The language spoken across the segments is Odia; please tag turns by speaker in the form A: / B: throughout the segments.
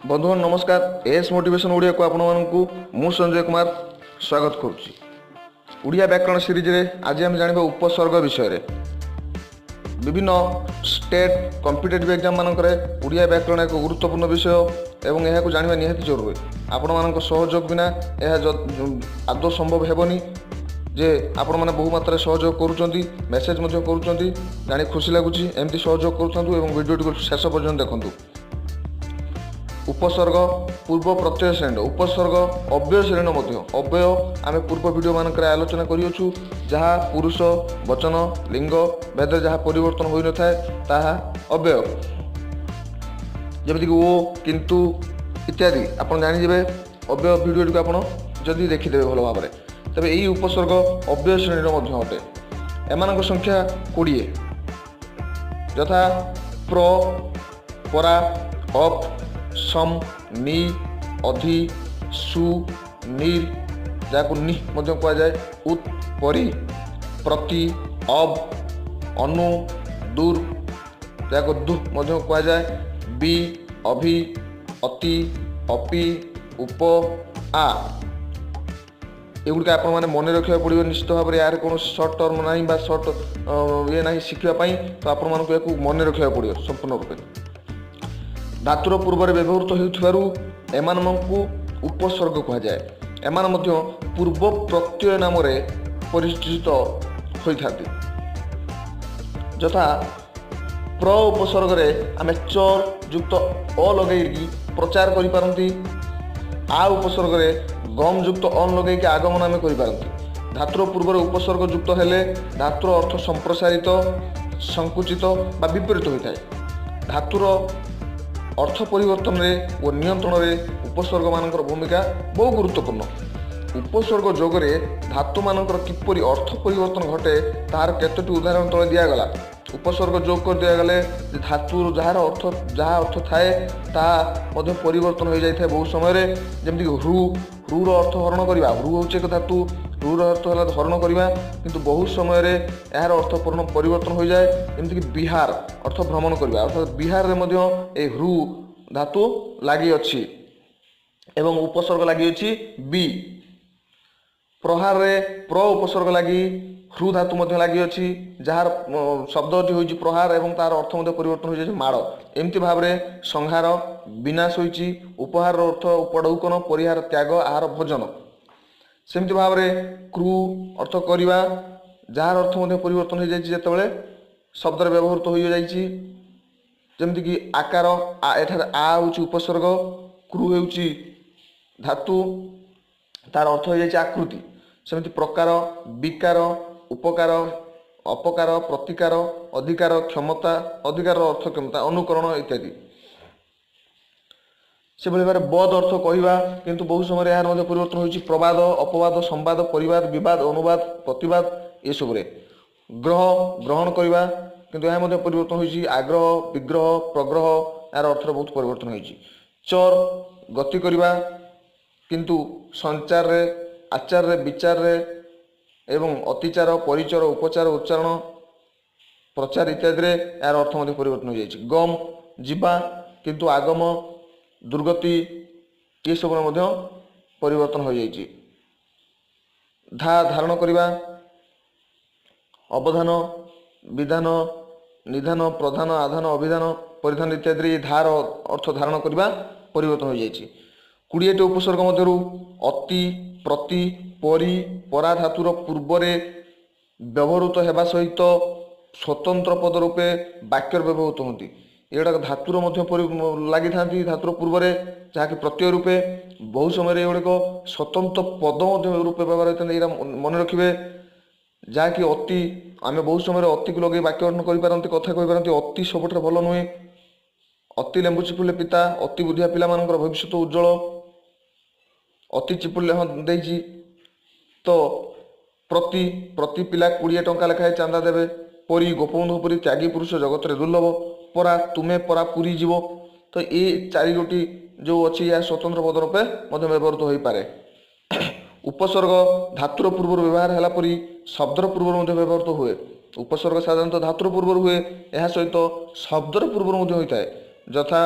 A: ବନ୍ଧୁଗଣ, ନମସ୍କାର। ଏସ୍ ମୋଟିଭେସନ୍ ଓଡ଼ିଆକୁ ଆପଣମାନଙ୍କୁ ମୁଁ ସଞ୍ଜୟ କୁମାର ସ୍ୱାଗତ କରୁଛି। ଓଡ଼ିଆ ବ୍ୟାକରଣ ସିରିଜରେ ଆଜି ଆମେ ଜାଣିବା ଉପସର୍ଗ ବିଷୟରେ। ବିଭିନ୍ନ ଷ୍ଟେଟ୍ କମ୍ପିଟେଟିଭ୍ ଏକ୍ଜାମ୍ ମାନଙ୍କରେ ଓଡ଼ିଆ ବ୍ୟାକରଣ ଏକ ଗୁରୁତ୍ୱପୂର୍ଣ୍ଣ ବିଷୟ ଏବଂ ଏହାକୁ ଜାଣିବା ନିହାତି ଜରୁରୀ। ଆପଣମାନଙ୍କ ସହଯୋଗ ବିନା ଏହା ଆଦୌ ସମ୍ଭବ ହେବନି ଯେ ଆପଣମାନେ ବହୁ ମାତ୍ରାରେ ସହଯୋଗ କରୁଛନ୍ତି, ମେସେଜ୍ ମଧ୍ୟ କରୁଛନ୍ତି, ଜାଣି ଖୁସି ଲାଗୁଛି। ଏମିତି ସହଯୋଗ କରୁଥାନ୍ତୁ ଏବଂ ଭିଡ଼ିଓଟିକୁ ଶେଷ ପର୍ଯ୍ୟନ୍ତ ଦେଖନ୍ତୁ। ଉପସର୍ଗ ପୂର୍ବ ପ୍ରତ୍ୟୟ ଶ୍ରେଣୀର। ଉପସର୍ଗ ଅବ୍ୟୟ ଶ୍ରେଣୀର ମଧ୍ୟ। ଅବ୍ୟୟ ଆମେ ପୂର୍ବ ଭିଡ଼ିଓ ମାନଙ୍କରେ ଆଲୋଚନା କରିଅଛୁ। ଯାହା ପୁରୁଷ, ବଚନ, ଲିଙ୍ଗ ଭେଦରେ ଯାହା ପରିବର୍ତ୍ତନ ହୋଇନଥାଏ, ତାହା ଅବ୍ୟୟ। ଯେମିତିକି ଓ, କିନ୍ତୁ ଇତ୍ୟାଦି। ଆପଣ ଜାଣିଯିବେ ଅବ୍ୟୟ ଭିଡ଼ିଓଟିକୁ ଆପଣ ଯଦି ଦେଖିଦେବେ ଭଲ ଭାବରେ। ତେବେ ଏହି ଉପସର୍ଗ ଅବ୍ୟୟ ଶ୍ରେଣୀର ମଧ୍ୟ ଅଟେ। ଏମାନଙ୍କ ସଂଖ୍ୟା 20, ଯଥା ପ୍ର, ପରା, ଅପ୍, ସମ୍, ନି, ଅଧି, ସୁ, ନିର୍, ଯାହାକୁ ନିଃ ମଧ୍ୟ କୁହାଯାଏ, ଉତ୍, ପରି, ପ୍ରତି, ଅବ୍, ଅନୁ, ଦୁର୍, ଯାହାକୁ ଦୁଃ ମଧ୍ୟ କୁହାଯାଏ, ବି, ଅଭି, ଅତି, ଅପି, ଉପ, ଆ। ଏଗୁଡ଼ିକ ଆପଣମାନେ ମନେ ରଖିବାକୁ ପଡ଼ିବ ନିଶ୍ଚିତ ଭାବରେ। ଏହାର କୌଣସି ସର୍ଟ ଟର୍ମ ନାହିଁ ବା ସର୍ଟ ଇଏ ନାହିଁ ଶିଖିବା ପାଇଁ। ତ ଆପଣମାନଙ୍କୁ ଏହାକୁ ମନେ ରଖିବାକୁ ପଡ଼ିବ ସମ୍ପୂର୍ଣ୍ଣ ରୂପେ। ଧାତୁର ପୂର୍ବରେ ବ୍ୟବହୃତ ହେଉଥିବାରୁ ଏମାନଙ୍କୁ ଉପସର୍ଗ କୁହାଯାଏ। ଏମାନେ ମଧ୍ୟ ପୂର୍ବ ପ୍ରତ୍ୟୟ ନାମରେ ପରିଚିତ ହୋଇଥାନ୍ତି। ଯଥା ପ୍ର ଉପସର୍ଗରେ ଆମେ ଚର୍ ଯୁକ୍ତ ଅ ଲଗେଇକି ପ୍ରଚାର କରିପାରନ୍ତି। ଆ ଉପସର୍ଗରେ ଗମ୍ ଯୁକ୍ତ ଅନ୍ ଲଗେଇକି ଆଗମନ ଆମେ କରିପାରନ୍ତି। ଧାତୁର ପୂର୍ବରେ ଉପସର୍ଗ ଯୁକ୍ତ ହେଲେ ଧାତୁର ଅର୍ଥ ସମ୍ପ୍ରସାରିତ, ସଂକୁଚିତ ବା ବିପରୀତ ହୋଇଥାଏ। ଧାତୁର ଅର୍ଥ ପରିବର୍ତ୍ତନରେ ଓ ନିୟନ୍ତ୍ରଣରେ ଉପସର୍ଗମାନଙ୍କର ଭୂମିକା ବହୁ ଗୁରୁତ୍ୱପୂର୍ଣ୍ଣ। ଉପସର୍ଗ ଯୋଗରେ ଧାତୁମାନଙ୍କର କିପରି ଅର୍ଥ ପରିବର୍ତ୍ତନ ଘଟେ, ତାହାର କେତୋଟି ଉଦାହରଣ ତଳେ ଦିଆଗଲା। ଉପସର୍ଗ ଯୋଗ କରି ଦିଆଗଲେ ଯେ ଧାତୁର ଯାହା ଅର୍ଥ ଥାଏ, ତାହା ମଧ୍ୟ ପରିବର୍ତ୍ତନ ହୋଇଯାଇଥାଏ ବହୁ ସମୟରେ। ଯେମିତିକି ହୃ, ହୃର ଅର୍ଥ ହରଣ କରିବା। ହୃ ହେଉଛି ଏକ ଧାତୁ। ହୃର ଅର୍ଥ ହେଲା ହରଣ କରିବା, କିନ୍ତୁ ବହୁ ସମୟରେ ଏହାର ଅର୍ଥ ପୂର୍ଣ୍ଣ ପରିବର୍ତ୍ତନ ହୋଇଯାଏ। ଯେମିତିକି ବିହାର ଅର୍ଥ ଭ୍ରମଣ କରିବା, ଅର୍ଥାତ୍ ବିହାରରେ ମଧ୍ୟ ଏହି ହୃ ଧାତୁ ଲାଗିଅଛି ଏବଂ ଉପସର୍ଗ ଲାଗିଅଛି ବି। ପ୍ରହାରରେ ପ୍ର ଉପସର୍ଗ ଲାଗି ହୃ ଧାତୁ ମଧ୍ୟ ଲାଗିଅଛି, ଯାହାର ଶବ୍ଦଟି ହୋଇଛି ପ୍ରହାର ଏବଂ ତାର ଅର୍ଥ ମଧ୍ୟ ପରିବର୍ତ୍ତନ ହୋଇଯାଇଛି ମାଡ଼। ଏମିତି ଭାବରେ ସଂହାର ବିନାଶ ହୋଇଛି। ଉପହାରର ଅର୍ଥ ଉପଢୌକନ, ପରିହାର ତ୍ୟାଗ, ଆହାର ଭୋଜନ। ସେମିତି ଭାବରେ କୃ ଅର୍ଥ କରିବା, ଯାହାର ଅର୍ଥ ମଧ୍ୟ ପରିବର୍ତ୍ତନ ହୋଇଯାଇଛି ଯେତେବେଳେ ଶବ୍ଦରେ ବ୍ୟବହୃତ ହୋଇଯାଇଛି। ଯେମିତିକି ଆକାର ଏଠାରେ ଆ ହେଉଛି ଉପସର୍ଗ, କୃ ହେଉଛି ଧାତୁ, ତାର ଅର୍ଥ ହୋଇଯାଇଛି ଆକୃତି। ସେମିତି ପ୍ରକାର, ବିକାର, ଉପକାର, ଅପକାର, ପ୍ରତିକାର, ଅଧିକାର, କ୍ଷମତା, ଅଧିକାରର ଅର୍ଥ କ୍ଷମତା, ଅନୁକରଣ ଇତ୍ୟାଦି। ସେଭଳି ଭାବରେ ବଦ ଅର୍ଥ କହିବା, କିନ୍ତୁ ବହୁ ସମୟରେ ଏହାର ମଧ୍ୟ ପରିବର୍ତ୍ତନ ହୋଇଛି ପ୍ରବାଦ, ଅପବାଦ, ସମ୍ବାଦ, ପରିବାଦ, ବିବାଦ, ଅନୁବାଦ, ପ୍ରତିବାଦ ଏସବୁରେ। ଗ୍ରହ ଗ୍ରହଣ କରିବା, କିନ୍ତୁ ଏହା ମଧ୍ୟ ପରିବର୍ତ୍ତନ ହୋଇଛି ଆଗ୍ରହ, ବିଗ୍ରହ, ପ୍ରଗ୍ରହ। ଏହାର ଅର୍ଥର ବହୁତ ପରିବର୍ତ୍ତନ ହୋଇଛି। ଚର୍ ଗତି କରିବା, କିନ୍ତୁ ସଞ୍ଚାରରେ, ଆଚାରରେ, ବିଚାରରେ ଏବଂ ଅତିଚାର, ପରିଚର, ଉପଚାର, ଉଚ୍ଚାରଣ, ପ୍ରଚାର ଇତ୍ୟାଦିରେ ଏହାର ଅର୍ଥ ମଧ୍ୟ ପରିବର୍ତ୍ତନ ହୋଇଯାଇଛି। ଗମ୍ ଯିବା, କିନ୍ତୁ ଆଗମ, ଦୁର୍ଗତି ଏସବୁର ମଧ୍ୟ ପରିବର୍ତ୍ତନ ହୋଇଯାଇଛି। ଧା ଧାରଣ କରିବା, ଅବଧାନ, ବିଧାନ, ନିଧାନ, ପ୍ରଧାନ, ଆଧାନ, ଅଭିଧାନ, ପରିଧାନ ଇତ୍ୟାଦିରେ ଏହି ଧାର ଅର୍ଥ ଧାରଣ କରିବା ପରିବର୍ତ୍ତନ ହୋଇଯାଇଛି। 20ଟି ଉପସର୍ଗ ମଧ୍ୟରୁ ଅତି, ପ୍ରତି, ପରି, ପରା ଧାତୁର ପୂର୍ବରେ ବ୍ୟବହୃତ ହେବା ସହିତ ସ୍ୱତନ୍ତ୍ର ପଦ ରୂପେ ବାକ୍ୟରେ ବ୍ୟବହୃତ ହୁଅନ୍ତି। ଏଗୁଡ଼ାକ ଧାତୁର ମଧ୍ୟ ଲାଗିଥାନ୍ତି ଧାତୁର ପୂର୍ବରେ, ଯାହାକି ପ୍ରତ୍ୟୟ ରୂପେ। ବହୁ ସମୟରେ ଏଗୁଡ଼ିକ ସ୍ୱତନ୍ତ୍ର ପଦ ମଧ୍ୟ ରୂପେ ବ୍ୟବହାର ହୋଇଥାନ୍ତି। ଏଇଟା ମନେ ରଖିବେ। ଯାହାକି ଅତି, ଆମେ ବହୁ ସମୟରେ ଅତିକୁ ଲଗେଇ ବାକ୍ୟ ଗଠନ କରିପାରନ୍ତି, କଥା କହିପାରନ୍ତି। ଅତି ସବୁଠାରୁ ଭଲ ନୁହେଁ। ଅତି ଲେମ୍ବୁ ଚିପୁଡ଼ିଲେ ପିତା। ଅତି ବୁଦ୍ଧିଆ ପିଲାମାନଙ୍କର ଭବିଷ୍ୟତ ଉଜ୍ଜଳ। ଅତି ଚିପୁଡ଼ିଲେ, ହଁ ଦେଇଛି ତ। ପ୍ରତି, ପ୍ରତି ପିଲା 20 ଟଙ୍କା ଲେଖାଏଁ ଚାନ୍ଦା ଦେବେ। ପରି, ଗୋପବନ୍ଧୁ ପରି ତ୍ୟାଗୀ ପୁରୁଷ ଜଗତରେ ଦୁର୍ଲଭ। ପରା, ତୁମେ ପରା ପୁରୀ ଯିବ। ତ ଏ ଚାରିଗୋଟି ଯେଉଁ ଅଛି, ଏହା ସ୍ୱତନ୍ତ୍ର ପଦ ରୂପେ ମଧ୍ୟ ବ୍ୟବହୃତ ହୋଇପାରେ। ଉପସର୍ଗ ଧାତୁର ପୂର୍ବରୁ ବ୍ୟବହାର ହେଲା ପରି ଶବ୍ଦର ପୂର୍ବରୁ ମଧ୍ୟ ବ୍ୟବହୃତ ହୁଏ। ଉପସର୍ଗ ସାଧାରଣତଃ ଧାତୁର ପୂର୍ବରୁ ହୁଏ, ଏହା ସହିତ ଶବ୍ଦର ପୂର୍ବରୁ ମଧ୍ୟ ହୋଇଥାଏ। ଯଥା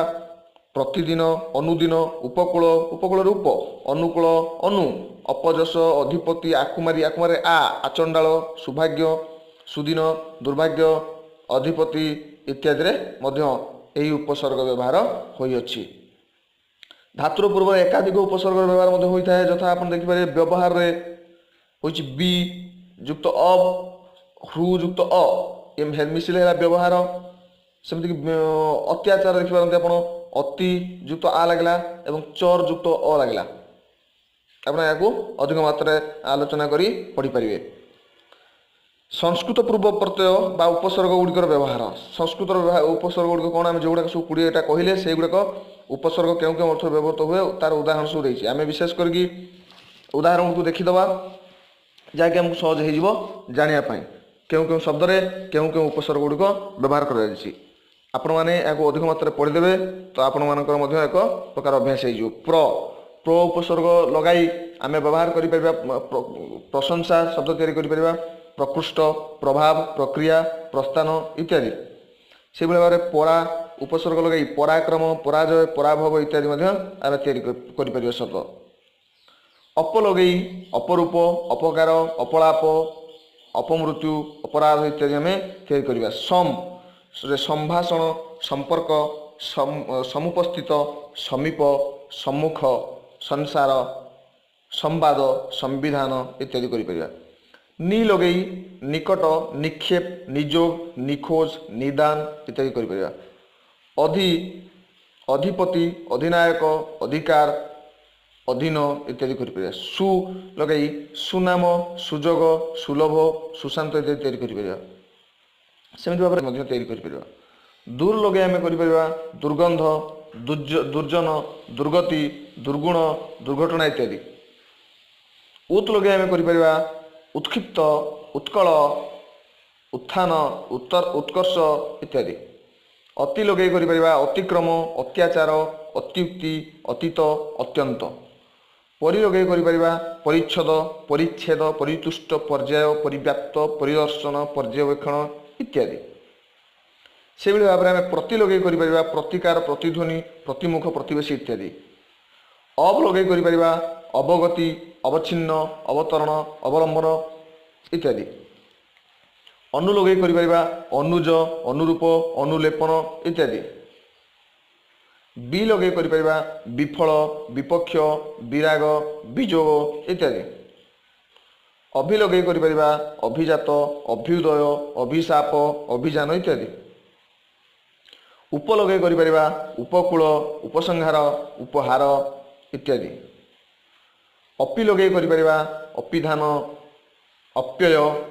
A: ପ୍ରତିଦିନ, ଅନୁଦିନ, ଉପକୂଳ, ଉପକୂଳର ଉପ, ଅନୁକୂଳ, ଅନୁ, ଅପଯଶ, ଅଧିପତି, ଆକୁମାରୀ, ଆକୁମାରୀ ଆ, ଆଚଣ୍ଡାଳ, ସୌଭାଗ୍ୟ, ସୁଦିନ, ଦୁର୍ଭାଗ୍ୟ, ଅଧିପତି ଇତ୍ୟାଦିରେ ମଧ୍ୟ ଏହି ଉପସର୍ଗ ବ୍ୟବହାର ହୋଇଅଛି। ଧାତୁର ପୂର୍ବରେ ଏକାଧିକ ଉପସର୍ଗର ବ୍ୟବହାର ମଧ୍ୟ ହୋଇଥାଏ। ଯଥା ଆପଣ ଦେଖିପାରିବେ, ବ୍ୟବହାରରେ ହୋଇଛି ବି ଯୁକ୍ତ ଅବ୍, ହୃ ଯୁକ୍ତ ଅ, ଏ ମିଶିଲେ ହେଲା ବ୍ୟବହାର। ସେମିତିକି ଅତ୍ୟାଚାର ଦେଖିପାରନ୍ତି ଆପଣ, ଅତି ଯୁକ୍ତ ଆ ଲାଗିଲା ଏବଂ ଚର ଯୁକ୍ତ ଅ ଲାଗିଲା। ଆପଣ ଏହାକୁ ଅଧିକ ମାତ୍ରାରେ ଆଲୋଚନା କରି ପଢ଼ିପାରିବେ। ସଂସ୍କୃତ ପୂର୍ବ ପ୍ରତ୍ୟୟ ବା ଉପସର୍ଗ ଗୁଡ଼ିକର ବ୍ୟବହାର। ସଂସ୍କୃତର ଉପସର୍ଗ ଗୁଡ଼ିକ କ'ଣ? ଆମେ ଯେଉଁଗୁଡ଼ାକ ସବୁ 20ଟା କହିଲେ, ସେଇଗୁଡ଼ାକ ଉପସର୍ଗ କେଉଁ କେଉଁ ଅର୍ଥରେ ବ୍ୟବହୃତ ହୁଏ, ତାର ଉଦାହରଣ ସବୁ ଦେଇଛି। ଆମେ ବିଶେଷ କରିକି ଉଦାହରଣକୁ ଦେଖିଦେବା, ଯାହାକି ଆମକୁ ସହଜ ହେଇଯିବ ଜାଣିବା ପାଇଁ କେଉଁ କେଉଁ ଶବ୍ଦରେ କେଉଁ କେଉଁ ଉପସର୍ଗ ଗୁଡ଼ିକ ବ୍ୟବହାର କରାଯାଇଛି। ଆପଣମାନେ ଏହାକୁ ଅଧିକ ମାତ୍ରାରେ ପଢ଼ିଦେବେ ତ ଆପଣମାନଙ୍କର ମଧ୍ୟ ଏକ ପ୍ରକାର ଅଭ୍ୟାସ ହେଇଯିବ। ପ୍ର ଉପସର୍ଗ ଲଗାଇ ଆମେ ବ୍ୟବହାର କରିପାରିବା, ପ୍ରଶଂସା ଶବ୍ଦ ତିଆରି କରିପାରିବା, ପ୍ରକୃଷ୍ଟ, ପ୍ରଭାବ, ପ୍ରକ୍ରିୟା, ପ୍ରସ୍ଥାନ ଇତ୍ୟାଦି। ସେଭଳି ଭାବରେ ପରା ଉପସର୍ଗ ଲଗାଇ ପରାକ୍ରମ, ପରାଜୟ, ପରାଭବ ଇତ୍ୟାଦି ମଧ୍ୟ ଆମେ ତିଆରି କରିପାରିବା ଶବ୍ଦ। ଅପ ଲଗେଇ ଅପରୂପ, ଅପକାର, ଅପଳାପ, ଅପମୃତ୍ୟୁ, ଅପରାଧ ଇତ୍ୟାଦି ଆମେ ତିଆରି କରିବା। ସମ୍ ରେ ସମ୍ଭାଷଣ, ସମ୍ପର୍କ, ସମୁପସ୍ଥିତ, ସମୀପ, ସମ୍ମୁଖ, ସଂସାର, ସମ୍ବାଦ, ସମ୍ବିଧାନ ଇତ୍ୟାଦି କରିପାରିବା। ନି ଲଗେଇ ନିକଟ, ନିକ୍ଷେପ, ନିଯୋଗ, ନିଖୋଜ, ନିଦାନ ଇତ୍ୟାଦି କରିପାରିବା। ଅଧି, ଅଧିପତି, ଅଧିନାୟକ, ଅଧିକାର, ଅଧୀନ ଇତ୍ୟାଦି କରିପାରିବା। ସୁ ଲଗାଇ ସୁନାମ, ସୁଯୋଗ, ସୁଲଭ, ସୁଶାନ୍ତ ଇତ୍ୟାଦି ତିଆରି କରିପାରିବା। ସେମିତି ଭାବରେ ମଧ୍ୟ ତିଆରି କରିପାରିବା। ଦୁର୍ ଲଗାଇ ଆମେ କରିପାରିବା ଦୁର୍ଗନ୍ଧ, ଦୁର୍ଜନ, ଦୁର୍ଗତି, ଦୁର୍ଗୁଣ, ଦୁର୍ଘଟଣା ଇତ୍ୟାଦି। ଉତ୍ ଲଗାଇ ଆମେ କରିପାରିବା ଉତ୍କ୍ଷିପ୍ତ, ଉତ୍କଳ, ଉତ୍ଥାନ, ଉତ୍ତର, ଉତ୍କର୍ଷ ଇତ୍ୟାଦି। ଅତି ଲଗାଇ କରିପାରିବା ଅତିକ୍ରମ, ଅତ୍ୟାଚାର, ଅତ୍ୟୁକ୍ତି, ଅତୀତ, ଅତ୍ୟନ୍ତ। ପରି ଲଗାଇ କରିପାରିବା ପରିଚ୍ଛଦ, ପରିଚ୍ଛେଦ, ପରିତୁଷ୍ଟ, ପର୍ଯ୍ୟାୟ, ପରିବ୍ୟାପ୍ତ, ପରିଦର୍ଶନ, ପର୍ଯ୍ୟବେକ୍ଷଣ ଇତ୍ୟାଦି। ସେଇଭଳି ଭାବରେ ଆମେ ପ୍ରତି ଲଗାଇ କରିପାରିବା ପ୍ରତିକାର, ପ୍ରତିଧ୍ୱନି, ପ୍ରତିମୁଖ, ପ୍ରତିବେଶୀ ଇତ୍ୟାଦି। ଅବ୍ ଲଗାଇ କରିପାରିବା ଅବଗତି, ଅବଚ୍ଛିନ୍ନ, ଅବତରଣ, ଅବଲମ୍ବନ ଇତ୍ୟାଦି। ଅନୁ ଲଗାଇ କରିପାରିବା ଅନୁଜ, ଅନୁରୂପ, ଅନୁଲେପନ ଇତ୍ୟାଦି। ବି ଲଗାଇ କରିପାରିବା ବିଫଳ, ବିପକ୍ଷ, ବିରାଗ, ବିଯୋଗ ଇତ୍ୟାଦି। ଅଭି ଲଗାଇ କରିପାରିବା ଅଭିଜାତ, ଅଭ୍ୟୁଦୟ, ଅଭିଶାପ, ଅଭିଯାନ ଇତ୍ୟାଦି। ଉପ ଲଗାଇ କରିପାରିବା ଉପକୂଳ, ଉପସଂହାର, ଉପହାର ଇତ୍ୟାଦି। ଅପି ଲଗାଇ କରିପାରିବା ଅପିଧାନ, ଅପ୍ୟୟ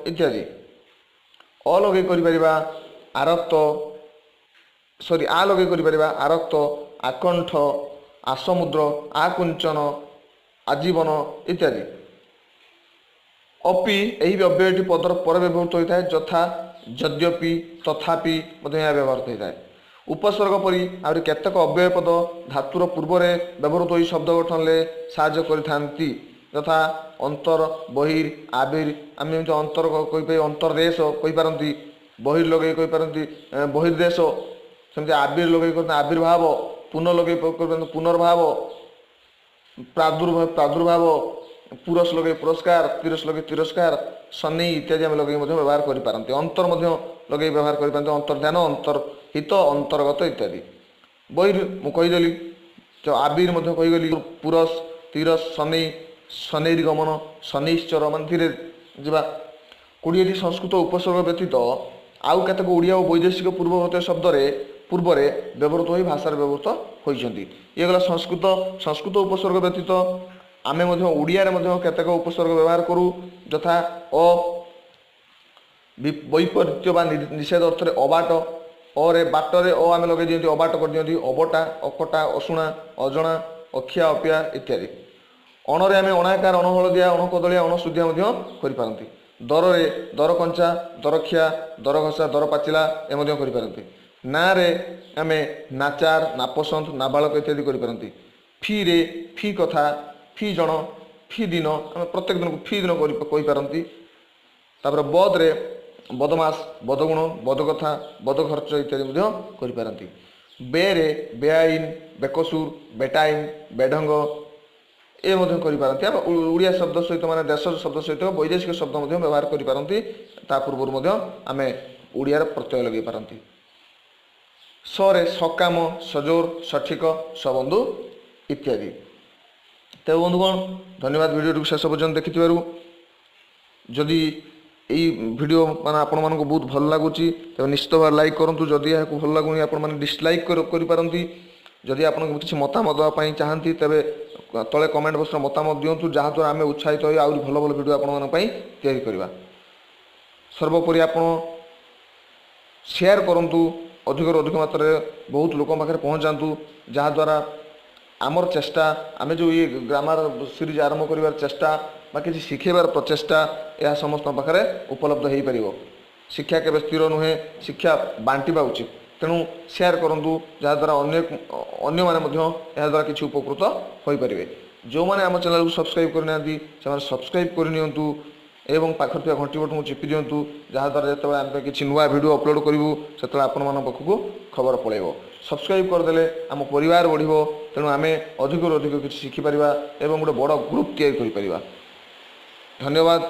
A: ଇତ୍ୟାଦି। ଅ ଲଗାଇ କରିପାରିବା ଆରକ୍ତ, ସରି, ଆ ଲଗାଇ କରିପାରିବା ଆରକ୍ତ, ଆକଣ୍ଠ, ଆସମୁଦ୍ର, ଆକୁଞ୍ଚନ, ଆଜୀବନ ଇତ୍ୟାଦି। ଅପି ଏହି ଅବ୍ୟୟଟି ପଦର ପରେ ବ୍ୟବହୃତ ହୋଇଥାଏ, ଯଥା ଯଦ୍ୟପି, ତଥାପି ମଧ୍ୟ ଏହା ବ୍ୟବହୃତ ହୋଇଥାଏ। ଉପସର୍ଗ ପରି ଆହୁରି କେତେକ ଅବ୍ୟୟ ପଦ ଧାତୁର ପୂର୍ବରେ ବ୍ୟବହୃତ ହୋଇ ଶବ୍ଦ ଗଠନରେ ସାହାଯ୍ୟ କରିଥାନ୍ତି, ଯଥା ଅନ୍ତର, ବହିର୍, ଆବିର୍। ଆମେ ଯେମିତି ଅନ୍ତର କହିପାରି ଅନ୍ତର୍ଦେଶ କହିପାରନ୍ତି, ବହିର୍ ଲଗେଇ କହିପାରନ୍ତି ବହିର୍ଦେଶ, ସେମିତି ଆବିର୍ ଲଗେଇ କହିପାରନ୍ତି ଆବିର୍ଭାବ, ପୁନଃ ଲଗେଇ କହିପାରନ୍ତି ପୁନର୍ଭାବ, ପ୍ରାଦୁର୍ଭାବ, ପୁରସ ଲଗେଇ ପୁରସ୍କାର, ତିରସ ଲଗେଇ ତିରସ୍କାର, ଶନି ଇତ୍ୟାଦି ଆମେ ଲଗେଇ ମଧ୍ୟ ବ୍ୟବହାର କରିପାରନ୍ତି। ଅନ୍ତର ମଧ୍ୟ ଲଗେଇ ବ୍ୟବହାର କରିପାରନ୍ତି, ଅନ୍ତର୍ଧ୍ୟାନ, ଅନ୍ତର୍ହିତ, ଅନ୍ତର୍ଗତ ଇତ୍ୟାଦି। ବହିର୍ ମୁଁ କହିଦେଲି ତ, ଆବିର୍ ମଧ୍ୟ କହିଗଲି। ପୁରସ, ତିରସ, ଶନି, ଶନୈର୍ଗମନ, ଶନୈଶ୍ଚର ମାନେ ଧୀରେ ଯିବା। 20ଟି ସଂସ୍କୃତ ଉପସର୍ଗ ବ୍ୟତୀତ ଆଉ କେତେକ ଓଡ଼ିଆ ଓ ବୈଦେଶିକ ପୂର୍ବବର୍ତ୍ତୀ ଶବ୍ଦରେ ପୂର୍ବରେ ବ୍ୟବହୃତ ହୋଇ ଭାଷାରେ ବ୍ୟବହୃତ ହୋଇଛନ୍ତି। ଇଏ ଗଲା ସଂସ୍କୃତ। ସଂସ୍କୃତ ଉପସର୍ଗ ବ୍ୟତୀତ ଆମେ ମଧ୍ୟ ଓଡ଼ିଆରେ ମଧ୍ୟ କେତେକ ଉପସର୍ଗ ବ୍ୟବହାର କରୁ, ଯଥା ଅ, ବୈପରୀତ୍ୟ ବା ନିଷେଧ ଅର୍ଥରେ ଅବାଟ, ଅରେ ବାଟରେ ଅ ଆମେ ଲଗାଇ ଦିଅନ୍ତି, ଅବାଟ କରିଦିଅନ୍ତି, ଅବଟା, ଅକଟା, ଅଶୁଣା, ଅଜଣା, ଅଖିଆ, ଅପିଆ ଇତ୍ୟାଦି। ଅଣରେ ଆମେ ଅଣାକାର, ଅଣହଳଦିଆ, ଅଣକଦଳିଆ, ଅଣସୁଧିଆ ମଧ୍ୟ କରିପାରନ୍ତି। ଦରରେ ଦରକଞ୍ଚା, ଦରଖିଆ, ଦରଘସା, ଦରପାଚିଲା ଏ ମଧ୍ୟ କରିପାରନ୍ତି। ନାଁରେ ଆମେ ନାଚାର, ନାପସନ୍ଦ, ନାବାଳକ ଇତ୍ୟାଦି କରିପାରନ୍ତି। ଫିରେ ଫି କଥା, ଫି ଜଣ, ଫି ଦିନ, ଆମେ ପ୍ରତ୍ୟେକ ଦିନକୁ ଫି ଦିନ କହିପାରନ୍ତି। ତାପରେ ବଦରେ ବଦମାସ, ବଦଗୁଣ, ବଦକଥା, ବଦଖର୍ଚ୍ଚ ଇତ୍ୟାଦି ମଧ୍ୟ କରିପାରନ୍ତି। ବେରେ ବେଆଇନ, ବେକସୁର, ବେଟାଇମ, ବେଢଙ୍ଗ ଏ ମଧ୍ୟ କରିପାରନ୍ତି। ଆମ ଓଡ଼ିଆ ଶବ୍ଦ ସହିତ, ମାନେ ଦେଶ ଶବ୍ଦ ସହିତ ବୈଦେଶିକ ଶବ୍ଦ ମଧ୍ୟ ବ୍ୟବହାର କରିପାରନ୍ତି। ତା ପୂର୍ବରୁ ମଧ୍ୟ ଆମେ ଓଡ଼ିଆର ପ୍ରତ୍ୟୟ ଲଗାଇ ପାରନ୍ତି। ସରେ ସକାମ, ସଜୋର, ସଠିକ, ସବନ୍ଧୁ ଇତ୍ୟାଦି। ତେବେ ବନ୍ଧୁଗଣ, ଧନ୍ୟବାଦ ଭିଡ଼ିଓଟିକୁ ଶେଷ ପର୍ଯ୍ୟନ୍ତ ଦେଖିଥିବାରୁ। ଯଦି ଏଇ ଭିଡ଼ିଓ ମାନେ ଆପଣମାନଙ୍କୁ ବହୁତ ଭଲ ଲାଗୁଛି, ତେବେ ନିଶ୍ଚିତ ଭାବରେ ଲାଇକ୍ କରନ୍ତୁ। ଯଦି ଏହାକୁ ଭଲ ଲାଗୁନି, ଆପଣମାନେ ଡିସଲାଇକ୍ କରିପାରନ୍ତି। ଯଦି ଆପଣଙ୍କୁ କିଛି ମତାମତ ଦେବା ପାଇଁ ଚାହାନ୍ତି, ତେବେ ତଳେ କମେଣ୍ଟ ବକ୍ସରେ ମତାମତ ଦିଅନ୍ତୁ, ଯାହାଦ୍ୱାରା ଆମେ ଉତ୍ସାହିତ ହୋଇ ଆହୁରି ଭଲ ଭଲ ଭିଡ଼ିଓ ଆପଣମାନଙ୍କ ପାଇଁ ତିଆରି କରିବା। ସର୍ବୋପରି ଆପଣ ସେୟାର କରନ୍ତୁ, ଅଧିକରୁ ଅଧିକ ମାତ୍ରାରେ ବହୁତ ଲୋକଙ୍କ ପାଖରେ ପହଞ୍ଚାନ୍ତୁ, ଯାହାଦ୍ୱାରା ଆମର ଚେଷ୍ଟା, ଆମେ ଯେଉଁ ଇଏ ଗ୍ରାମାର ସିରିଜ୍ ଆରମ୍ଭ କରିବାର ଚେଷ୍ଟା ବା କିଛି ଶିଖେଇବାର ପ୍ରଚେଷ୍ଟା, ଏହା ସମସ୍ତଙ୍କ ପାଖରେ ଉପଲବ୍ଧ ହୋଇପାରିବ। ଶିକ୍ଷା କେବେ ସ୍ଥିର ନୁହେଁ, ଶିକ୍ଷା ବାଣ୍ଟିବା ଉଚିତ। ତେଣୁ ସେୟାର କରନ୍ତୁ, ଯାହାଦ୍ୱାରା ଅନ୍ୟମାନେ ମଧ୍ୟ ଏହାଦ୍ୱାରା କିଛି ଉପକୃତ ହୋଇପାରିବେ। ଯେଉଁମାନେ ଆମ ଚ୍ୟାନେଲକୁ ସବସ୍କ୍ରାଇବ୍ କରିନାହାନ୍ତି, ସେମାନେ ସବସ୍କ୍ରାଇବ୍ କରିନିଅନ୍ତୁ ଏବଂ ପାଖରେ ଥିବା ଘଣ୍ଟି ବଟନକୁ ଚିପି ଦିଅନ୍ତୁ, ଯାହାଦ୍ୱାରା ଯେତେବେଳେ ଆମେ କିଛି ନୂଆ ଭିଡ଼ିଓ ଅପଲୋଡ଼ କରିବୁ, ସେତେବେଳେ ଆପଣମାନଙ୍କ ପାଖକୁ ଖବର ପଳାଇବ। ସବସ୍କ୍ରାଇବ୍ କରିଦେଲେ ଆମ ପରିବାର ବଢ଼ିବ, ତେଣୁ ଆମେ ଅଧିକରୁ ଅଧିକ କିଛି ଶିଖିପାରିବା ଏବଂ ଗୋଟେ ବଡ଼ ଗ୍ରୁପ୍ ତିଆରି କରିପାରିବା। ଧନ୍ୟବାଦ।